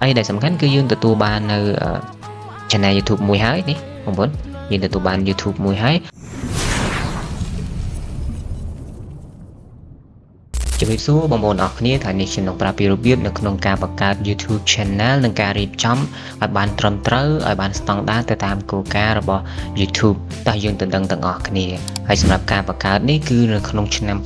អីដែលសំខាន់គឺយើងទទួលបាននៅ channel YouTube មួយហើយនេះបងប្អូនយើងទទួលបាន YouTube មួយហើយជំរាបសួរបងប្អូនអរគ្នា។ថ្ងៃនេះខ្ញុំនឹងប្រាប់ពីរបៀបនៅក្នុងការបង្កើត YouTube Channel និងការរៀបចំឲ្យបានត្រឹមត្រូវឲ្យបានស្តង់ដារទៅតាមគោលការណ៍របស់ YouTube។ តោះយើងទៅដឹងទាំងអស់គ្នា។ហើយសម្រាប់ការបង្កើតនេះគឺនៅក្នុងឆ្នាំ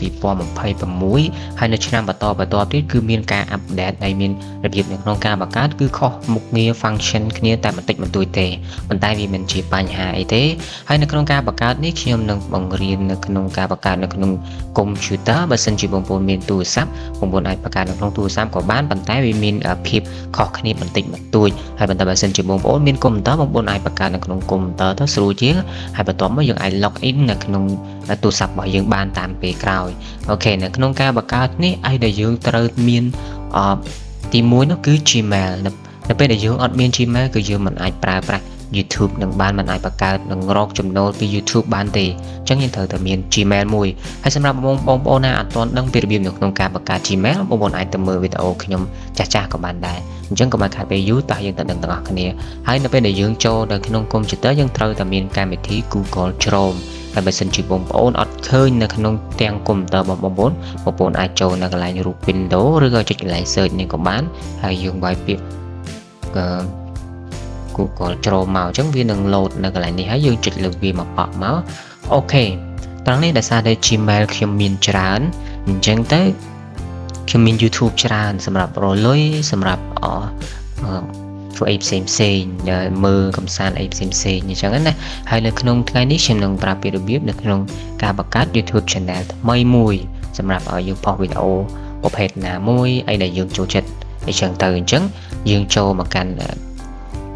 2026ហើយនៅឆ្នាំបន្តបន្ទាប់ទៀតគឺមានការ update ហើយមានរបៀបនៅក្នុងការបង្កើតគឺខុសមុខងារ function គ្នាតែបន្តិចបន្តួចទេប៉ុន្តែវាមិនជាបញ្ហាអីទេ។ហើយនៅក្នុងការបង្កើតនេះខ្ញុំនឹងបង្រៀននៅក្នុងការបង្កើតនៅក្នុង computer។ បើសិនជាបងប្អូនមានទូរស័ព្ទបងប្អូនអាចបង្កើតនៅក្នុងទូរស័ព្ទក៏បានប៉ុន្តែវាមានភាពខុសគ្នាបន្តិចបន្តួចហើយប៉ុន្តែបើសិនជាបងប្អូនមានកុំព្យូទ័របងប្អូនអាចបង្កើតនៅក្នុងកុំព្យូទ័រទៅស្រួលជាងហើយបន្ទាប់មកយើងអាច log in នៅក្នុងទូរស័ព្ទរបស់យើងបានតាមពេលក្រោយ។ OK នៅក្នុងការបង្កើតនេះអីដែលយើងត្រូវមានអទី1នោះគឺ Gmail។ នៅពេលដែលយើងអត់មាន Gmail គឺយើងមិនអាចប្រើប្រាស់ YouTube នឹងបានមិនអាចបង្កើតនិងរកចំណូលពី YouTube បានទេ។អញ្ចឹងយើងត្រូវតែមាន Gmail មួយហើយសម្រាប់បងបងប្អូនណាអត់ទាន់ដឹងពីរបៀបនៅក្នុងការបង្កើត Gmail បងប្អូនអាចទៅមើលវីដេអូខ្ញុំចាស់ចាស់ក៏បានដែរអញ្ចឹងកុំឲ្យខាតពេលយូរតោះយើងទៅដឹងទាំងអស់គ្នា។ហើយនៅពេលដែលយើងចូលទៅក្នុង computer យើងត្រូវតែមានកម្មវិធី Google Chrome។ ហើយបើសិនជាបងប្អូនអត់ឃើញនៅក្នុងផ្ទាំងកុំព្យូទ័ររបស់បងប្អូនបងប្អូនអាចចូលនៅកន្លែងរូប Windows ឬក៏ចុចកន្លែង search នេះក៏បានហើយយើងវាយពាក្យ Google Chrome មកអញ្ចឹងវានឹង load នៅកន្លែងនេះហើយយើងចុចលើវាមកប៉ក់មក។ OK ត្រង់នេះដោយសារតែ Gmail ខ្ញុំមានច្រើនអញ្ចឹងទៅខ្ញុំមាន YouTube ច្រើនសម្រាប់រលុយសម្រាប់អធ្វើអីផ្សេងផ្សេងមើលកំសាន្តអីផ្សេងផ្សេងអញ្ចឹងណាហើយនៅក្នុងថ្ងៃនេះខ្ញុំនឹងប្រាប់ពីរបៀបនៅក្នុងការបង្កើត YouTube Channel ថ្មីមួយសម្រាប់ឲ្យយើងផុសវីដេអូប្រភេទណាមួយអីដែលយើងចូលចិត្តអញ្ចឹងទៅអញ្ចឹងយើងចូលមកកាន់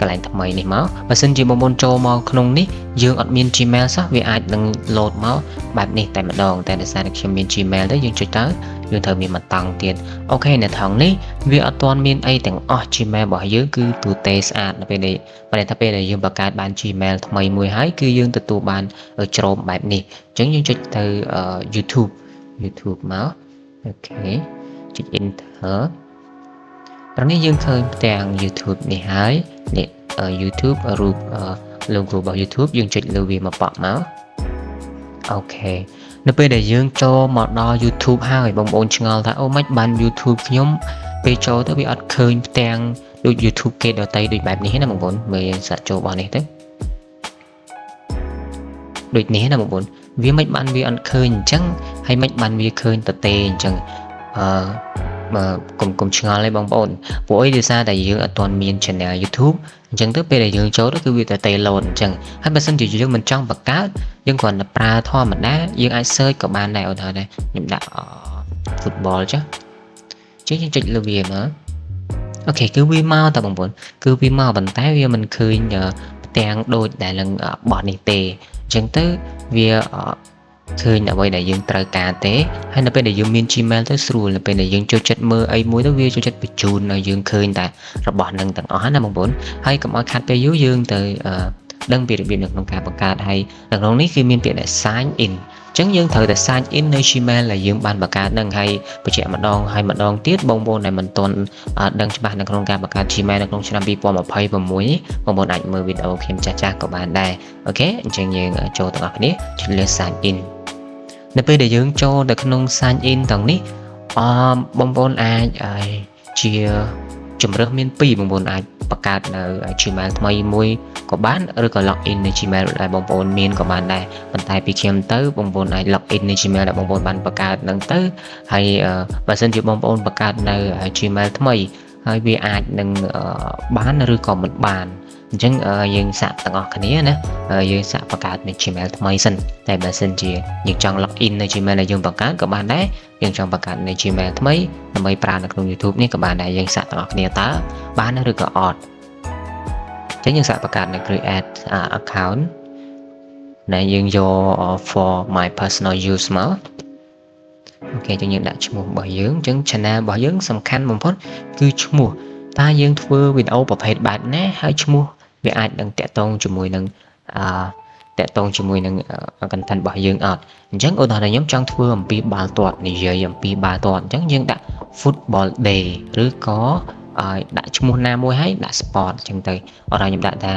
កន្លែងថ្មីនេះមកបើសិនជាបងប្អូនចូលមកក្នុងនេះយើងអត់មាន Gmail សោះវាអាចនឹង load មកបែបនេះតែម្ដងតែដោយសារតែខ្ញុំមាន Gmail ទៅយើងចុចទៅយើងត្រូវមានមួយតង់ទៀត។ OK នៅថងនេះវាអត់ទាន់មានអីទាំងអស់ Gmail របស់យើងគឺទូទេស្អាតនៅពេលនេះបើថាពេលដែលយើងបង្កើតបាន Gmail ថ្មីមួយហើយគឺយើងទទួលបាន Chrome បែបនេះអញ្ចឹងយើងចុចទៅ YouTube YouTube មក។ OK ចុច enter ត្រង់នេះយើងឃើញផ្ទាំង YouTube នេះហើយនេះ YouTube រូប logo របស់ YouTube យើងចុចលើវាមកប៉ក់មក។ OK នៅពេលដែលយើងចូលមកដល់ YouTube ហើយបងប្អូនឆ្ងល់ថាអូម៉េចបាន YouTube ខ្ញុំពេលចូលទៅវាអត់ឃើញផ្ទាំងដូច YouTube គេដទៃដូចបែបនេះណាបងប្អូនមើលយើងសាកចូលរបស់នេះទៅដូចនេះណាបងប្អូនវាមិនបានវាអត់ឃើញអញ្ចឹងហើយមិនបានវាឃើញតទេអញ្ចឹងអឺបើកុំកុំឆ្ងល់ទេបងប្អូនព្រោះអីដោយសារតែយើងអត់ទាន់មាន channel YouTube អញ្ចឹងទៅពេលដែលយើងចូលទៅគឺវាតែតេ load អញ្ចឹងហើយបើសិនជាយើងមិនចង់បង្កើតយើងគ្រាន់តែប្រើធម្មតាយើងអាច search ក៏បានដែរឧទាហរណ៍ដែរខ្ញុំដាក់ football ចុះអញ្ចឹងយើងចុចលើវាមក។ OK គឺវាមកតើបងប្អូនគឺវាមកប៉ុន្តែវាមិនឃើញផ្ទាំងដូចដែលនឹងបោះនេះទេអញ្ចឹងទៅវាឃើញអ្វីដែលយើងត្រូវការទេហើយនៅពេលដែលយើងមាន Gmail ទៅស្រួលនៅពេលដែលយើងចូលចិត្តមើលអីមួយទៅវាចូលចិត្តបញ្ជូនឲ្យយើងឃើញតែរបស់នឹងទាំងអស់ណាបងប្អូនហើយកុំឲ្យខាត់ពេលយូរយើងទៅដឹងពីរបៀបនៅក្នុងការបង្កើតហើយនៅក្នុងនេះគឺមានពាក្យថា sign in អញ្ចឹងយើងត្រូវតែ sign in នៅ Gmail ដែលយើងបានបង្កើតនឹងហើយបញ្ជាក់ម្ដងហើយម្ដងទៀតបងប្អូនដែលមិនទាន់ដឹងច្បាស់នៅក្នុងការបង្កើត Gmail នៅក្នុងឆ្នាំ2026នេះបងប្អូនអាចមើលវីដេអូខ្ញុំចាស់ៗក៏បានដែរ។ OK អញ្ចឹងយើងចូលទាំងអស់គ្នាចុចលើ sign in។ នៅពេលដែលយើងចូលទៅក្នុង sign in ទាំងនេះអឺបងប្អូនអាចជាជំរើសមាន2បងប្អូនអាចបង្កើតនៅ Gmail ថ្មីមួយក៏បានឬក៏ log in នៅ Gmail ដែលបងប្អូនមានក៏បានដែរប៉ុន្តែពីខ្ញុំទៅបងប្អូនអាច log in នៅ Gmail ដែលបងប្អូនបានបង្កើតហ្នឹងទៅហើយបើសិនជាបងប្អូនបង្កើតនៅ Gmail ថ្មីហើយវាអាចនឹងបានឬក៏មិនបានអញ្ចឹងយើងសាកទាំងអស់គ្នាណាយើងសាកបង្កើតនៅ Gmail ថ្មីសិនតែបើសិនជាយើងចង់ log in នៅ Gmail ដែលយើងបង្កើតក៏បានដែរយើងចង់បង្កើតនៅ Gmail ថ្មីដើម្បីប្រើនៅក្នុង YouTube នេះក៏បានដែរយើងសាកទាំងអស់គ្នាតើបានឬក៏អត់អញ្ចឹងយើងសាកបង្កើតនៅ create account ដែលយើងយក for my personal use មក។ OK អញ្ចឹងយើងដាក់ឈ្មោះរបស់យើងអញ្ចឹង channel របស់យើងសំខាន់បំផុតគឺឈ្មោះតើយើងធ្វើវីដេអូប្រភេទបែបណាហើយឈ្មោះវាអាចនឹងតាក់ទងជាមួយនឹងអឺតាក់ទងជាមួយនឹង content របស់យើងអត់អញ្ចឹងឧទាហរណ៍ខ្ញុំចង់ធ្វើអំពីបាល់ទាត់និយាយអំពីបាល់ទាត់អញ្ចឹងយើងដាក់ football day ឬក៏ ឲ្យដាក់ឈ្មោះណាមួយហើយដាក់ sport អញ្ចឹងទៅអត់ឲ្យខ្ញុំដាក់ថា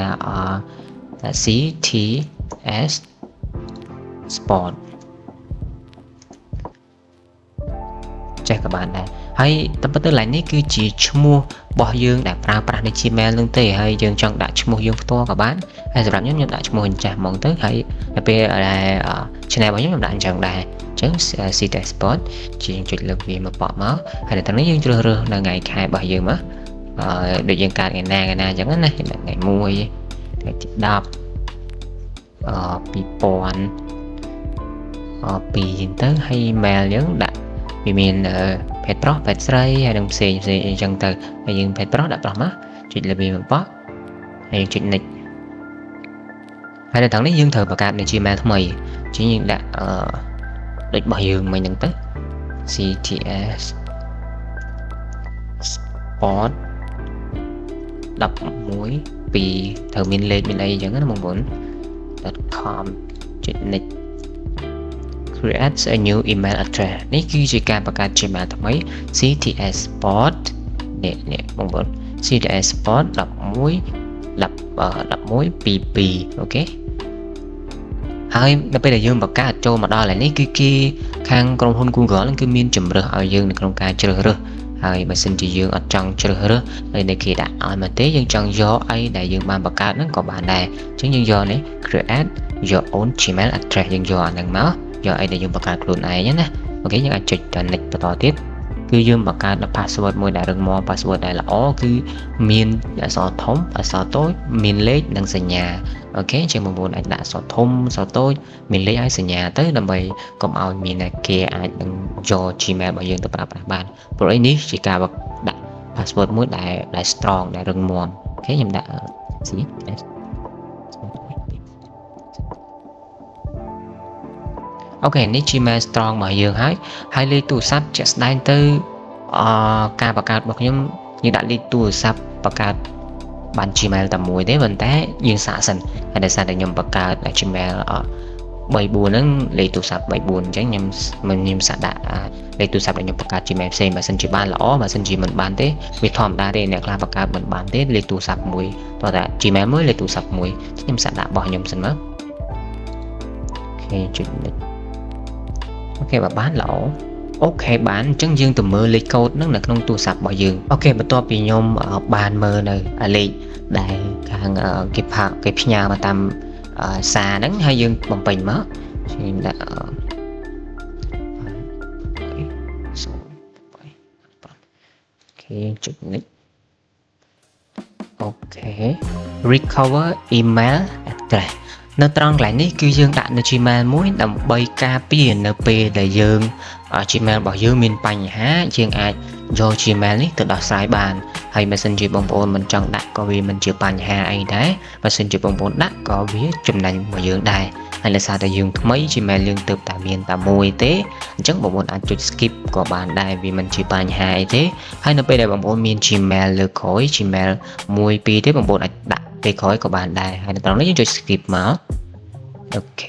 CTS sport ចេះក៏បានដែរហើយតែប៉ុន្តែកន្លែងនេះគឺជាឈ្មោះរបស់យើងដែលប្រើប្រាស់នៅ Gmail នឹងទេហើយយើងចង់ដាក់ឈ្មោះយើងផ្ទាល់ក៏បានហើយសម្រាប់ខ្ញុំខ្ញុំដាក់ឈ្មោះអញ្ចាស់ហ្មងទៅហើយដល់ពេលដែល channel របស់ខ្ញុំខ្ញុំដាក់អញ្ចឹងដែរអញ្ចឹង CTS Sport ជាងចុចលើវាមកបកមកហើយនៅត្រង់នេះយើងជ្រើសរើសនៅថ្ងៃខែរបស់យើងមកអឺដូចយើងកើតថ្ងៃណាថ្ងៃណាអញ្ចឹងណាខ្ញុំដាក់ថ្ងៃ1ថ្ងៃទី10អឺ2000អ2អញ្ចឹងទៅហើយ email យើងដាក់វាមានភេទប្រុសភេទស្រីហើយនឹងផ្សេងផ្សេងអីចឹងទៅហើយយើងភេទប្រុសដាក់ប្រុសមកចុចលើវាមកបកហើយយើងចុច next ហើយនៅត្រង់នេះយើងត្រូវបង្កើតនៅ Gmail ថ្មីជាងយើងដាក់អឺដូចរបស់យើងមិញហ្នឹងទៅ CTS sport 11 2ត្រូវមានលេខមានអីអញ្ចឹងណាបងប្អូន .com ចុច next create a new email address នេះគឺជាការបង្កើត Gmail ថ្មី CTS sport នេះនេះបងប្អូន CTS sport 11 11 22 OK ហើយនៅពេលដែលយើងបង្កើតចូលមកដល់ហើយនេះគឺគេខាងក្រុមហ៊ុន Google ហ្នឹងគឺមានជំរើសឲ្យយើងនៅក្នុងការជ្រើសរើសហើយបើសិនជាយើងអត់ចង់ជ្រើសរើសហើយនៅគេដាក់ឲ្យមកទេយើងចង់យកអីដែលយើងបានបង្កើតហ្នឹងក៏បានដែរអញ្ចឹងយើងយកនេះ create your own Gmail address យើងយកអាហ្នឹងមកយកអីដែលយើងបង្កើតខ្លួនឯងណា OK យើងអាចចុចដល់ next បន្តទៀតគឺយើងបង្កើតនៅ password មួយដែលរឹងមាំ password ដែលល្អគឺមានអក្សរធំអក្សរតូចមានលេខនិងសញ្ញា OK ជាងបងប្អូនអាចដាក់អក្សរធំអក្សរតូចមានលេខហើយសញ្ញាទៅដើម្បីកុំឲ្យមានគេអាចនឹងយក Gmail របស់យើងទៅប្រើប្រាស់បានព្រោះអីនេះជាការដាក់ password មួយដែលដែល strong ដែលរឹងមាំ OK ខ្ញុំដាក់ C S OK នេះ Gmail strong របស់យើងហើយហើយលេខទូរស័ព្ទជាក់ស្ដែងទៅអការបង្កើតរបស់ខ្ញុំយើងដាក់លេខទូរស័ព្ទបង្កើតបាន Gmail តែមួយទេប៉ុន្តែយើងសាកសិនហើយដោយសារតែខ្ញុំបង្កើត Gmail 3 4ហ្នឹងលេខទូរស័ព្ទ3 4អញ្ចឹងខ្ញុំមិនខ្ញុំសាកដាក់លេខទូរស័ព្ទដែលខ្ញុំបង្កើត Gmail ផ្សេងបើសិនជាបានល្អបើសិនជាមិនបានទេវាធម្មតាទេអ្នកខ្លះបង្កើតមិនបានទេលេខទូរស័ព្ទមួយតោះតែ Gmail មួយលេខទូរស័ព្ទមួយខ្ញុំសាកដាក់របស់ខ្ញុំសិនមក OK ចុច next OK បើបានល្អ OK បានអញ្ចឹងយើងទៅមើលលេខកូដហ្នឹងនៅក្នុងទូរស័ព្ទរបស់យើង OK បន្ទាប់ពីខ្ញុំបានមើលនៅលេខដែលខាងគេផាគេផ្ញើមកតាមសារហ្នឹងហើយយើងបំពេញមកខ្ញុំដាក់ 0 8 OK ចុច next OK recover email address នៅត្រង់កន្លែងនេះគឺយើងដាក់នៅ Gmail មួយដើម្បីការពារនៅពេលដែលយើង Gmail របស់យើងមានបញ្ហាយើងអាចយក Gmail នេះទៅដោះស្រាយបានហើយបើសិនជាបងប្អូនមិនចង់ដាក់ក៏វាមិនជាបញ្ហាអីដែរបើសិនជាបងប្អូនដាក់ក៏វាចំណេញមកយើងដែរហើយដោយសារតែយើងថ្មី Gmail យើងទើបតែមានតែមួយទេអញ្ចឹងបងប្អូនអាចចុច skip ក៏បានដែរវាមិនជាបញ្ហាអីទេហើយនៅពេលដែលបងប្អូនមាន Gmail លើក្រោយ Gmail 1 2ទេបងប្អូនអាចដាក់ពេលក្រោយក៏បានដែរហើយនៅត្រង់នេះយើងចុច skip មក OK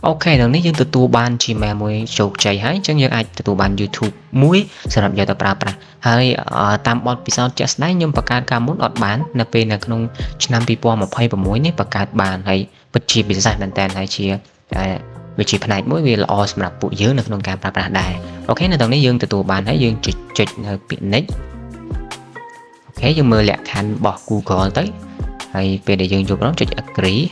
OK ដល់នេះយើងទទួលបាន Gmail មួយជោគជ័យហើយអញ្ចឹងយើងអាចទទួលបាន YouTube មួយសម្រាប់យកទៅប្រើប្រាស់ហើយតាមបទពិសោធន៍ជាក់ស្ដែងខ្ញុំបង្កើតកាលមុនអត់បាននៅពេលនៅក្នុងឆ្នាំ2026នេះបង្កើតបានហើយពិតជាពិសេសមែនតើហើយជាវាជាផ្នែកមួយវាល្អសម្រាប់ពួកយើងនៅក្នុងការប្រើប្រាស់ដែរ OK នៅត្រង់នេះយើងទទួលបានហើយយើងចុចចុចនៅពាក្យ next OK យើងមើលលក្ខខណ្ឌរបស់ Google ទៅហើយពេលដែលយើងយល់ព្រមចុច agree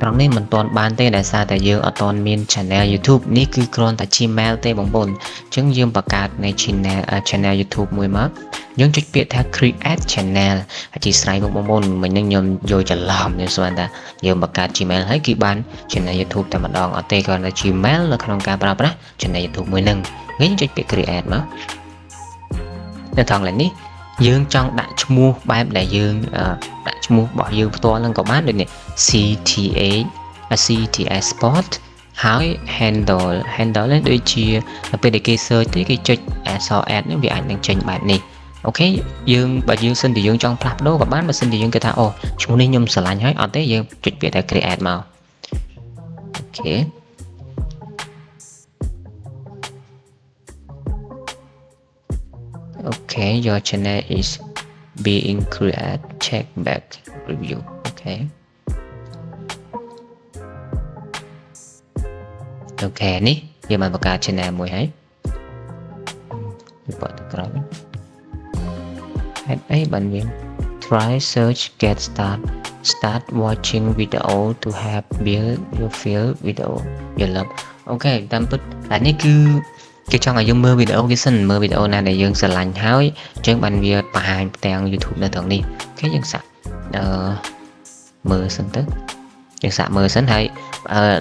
ត្រង់នេះមិនទាន់បានទេដោយសារតែយើងអត់ទាន់មាន channel YouTube នេះគឺគ្រាន់តែ Gmail ទេបងប្អូនអញ្ចឹងយើងបង្កើតនៅ channel YouTube មួយមកយើងចុចពាក្យថា create channel អធិស្ឋានបងប្អូនមិញហ្នឹងខ្ញុំយកច្រឡំខ្ញុំស្មានថាយើងបង្កើត Gmail ហើយគឺបាន channel YouTube តែម្ដងអត់ទេគ្រាន់តែ Gmail នៅក្នុងការប្រើប្រាស់ channel YouTube មួយហ្នឹងវិញចុចពាក្យ create មកនៅថងឡើយនេះយើងចង់ដាក់ឈ្មោះបែបដែលយើងដាក់ឈ្មោះរបស់យើងផ្ទាល់ហ្នឹងក៏បានដូចនេះ CTA CTS Sport ហើយ handle handle នេះដូចជានៅពេលដែលគេ search ទៅគេចុចអក្សរ add នេះវាអាចនឹងចេញបែបនេះ OK យើងបើយើងសិនជាយើងចង់ផ្លាស់ប្ដូរក៏បានបើសិនជាយើងគិតថាអូឈ្មោះនេះខ្ញុំស្រឡាញ់ហើយអត់ទេយើងចុចពាក្យថា create មក OK OK your channel is Being create, check back review. OK នេះយើងបានបង្កើត channel មួយហើយវាបត់ទៅក្រោយហេតុអីបានវា try search, get start, start watching video to have build your feel video you love. OK តាមពិតអានេះគឺគេចង់ឲ្យយើងមើលវីដេអូគេសិនមើលវីដេអូណាដែលយើងស្រឡាញ់ហើយអញ្ចឹងបានវាបង្ហាញផ្ទាំង YouTube នៅត្រង់នេះOK យើងសាកអឺមើលសិនទៅយើងសាកមើលសិនហើយ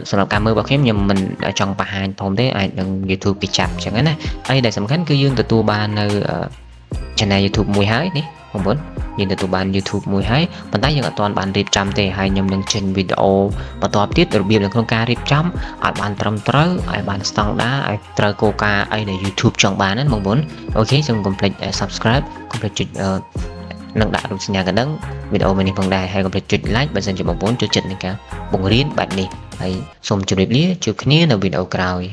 សម្រាប់ការមើលរបស់ខ្ញុំខ្ញុំមិនចង់បង្ហាញធំទេអាចនឹង YouTube គេចាប់អញ្ចឹងណាហើយដែលសំខាន់គឺយើងទទួលបាននៅ channel YouTube មួយហើយនេះបងប្អូនយើងទទួលបាន YouTube មួយហើយប៉ុន្តែយើងអត់ទាន់បានរៀបចំទេហើយខ្ញុំនឹងចេញវីដេអូបន្តទៀតរបៀបនៅក្នុងការរៀបចំឲ្យបានត្រឹមត្រូវឲ្យបានស្តង់ដារឲ្យត្រូវគោលការណ៍អីដែល YouTube ចង់បានណាបងប្អូន OK សូមកុំភ្លេច subscribe កុំភ្លេចចុចនិងដាក់រូបសញ្ញាកណ្ដឹងវីដេអូមួយនេះផងដែរហើយកុំភ្លេចចុច like បើសិនជាបងប្អូនចូលចិត្តនឹងការបង្រៀនបែបនេះហើយសូមជម្រាបលាជួបគ្នានៅវីដេអូក្រោយ។